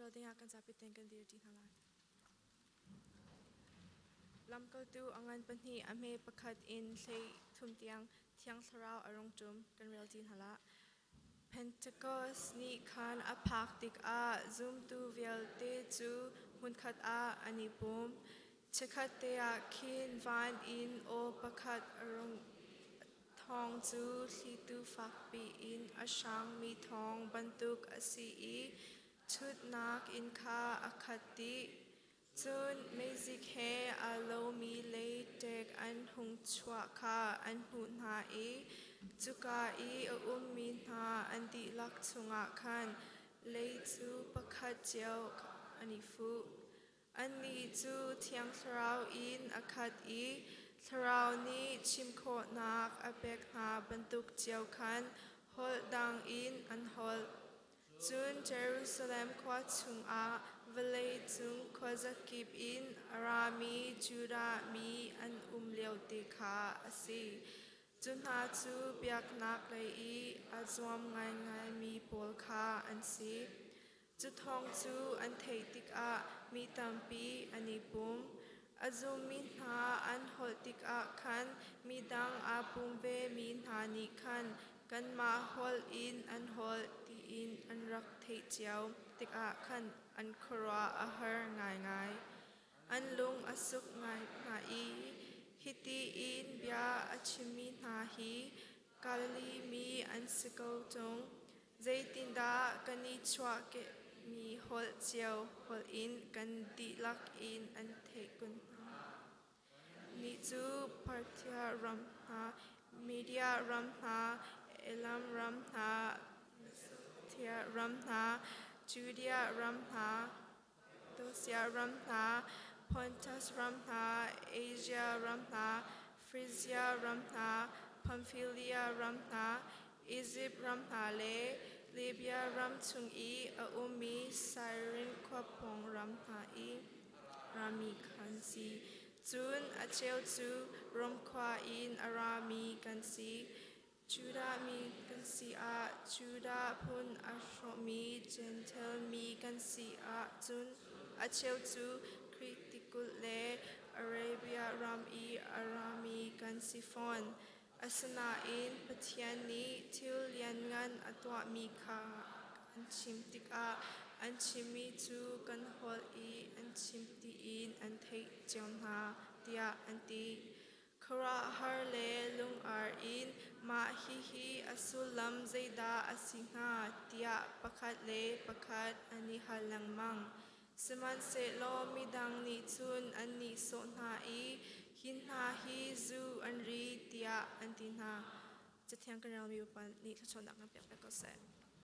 rel dingah kan zapi tein kan dir ṭi hna lai. Lamkaltu a ngan pahnih a hme pakhat in hlei thum tiang Thiang Thlarau a rung ṭum kan rel ṭi hna lah. Pentekos nih khan a phak tikah zumtu vialte cu hmunkhat ah an i pum. Chikkhat te ah khin van in aw pakhat a rung thawng cu thlitu fakpi in a hrangmi thawng bantuk a si i ṭhutnak inn kha a khat dih. Cun meizik he aa lomi leiṭek an hung chuah kha an hmuh hna i cuka i a ummi hna an dihlak chungah khan lei cu pakhat cio an i fuh. Annih cu Thiang Thlarau in a khat i Thlarau nih chim khawhnak a pek hna bantuk cio khan holh dang in an holh. Cun Jerusalem khua chungah vawlei cung khuazakip in a rami Judah mi an um lio te kha a si. Cu hna cu biaknak lei i aa zuam ngaingaimi pawl kha an si. Cu thawng cu an theih tikah mi tampi an i pum. A zummi hna an holh tikah khan midang aa pum vemi hna nih khan kanmah holh in an holh tiin an rak theih cio tikah khan an khuaruah a har ngaingai. An lung a suk ngai hna i hiti in bia a chimmi hna hi Galilee mi an si ko ṭung. Zeitindah kan i chuahkehmi holh cio holh in kan dihlak in an theih kun hna? Nih cu Parthia ram hna, Media ram hna, Elam ram hna, Mesopotamia ram hna, Judea ram hna, Dosia ram hna, Pontus ram hna, Asia ram hna, Frisia ram hna, Pamphylia ram hna, Izipt ram hna le Libya ram chung i a ummi Sairin khua pawng ram hna i rami kan si. Cun a cheu cu Rom khua in a rami kan si. Judah mi kan si ah Judah phun a hrawhmi Jentail mi kan si ahcun a cheu cu Khrih tikulh le Arabia ram i a rami kan si fawn. Asinain Pathian nih thil lianngan a tuahmi kha an chim tikah an chimmi cu kan holh i an chim tiin an theih cio hna, tiah an ti. Khuaruahhar le lung-ar in mah hihi a sullam zeidah a si hnga tiah pakhat le pakhat an i hal lengmang. Sihmanhsehlaw midang nih cun an nihsawh hna i hi hna hi zu an ri tiah an ti hna. Cathiang kan relmi Bawipa nih thluachuahnak kan pek piak ko seh.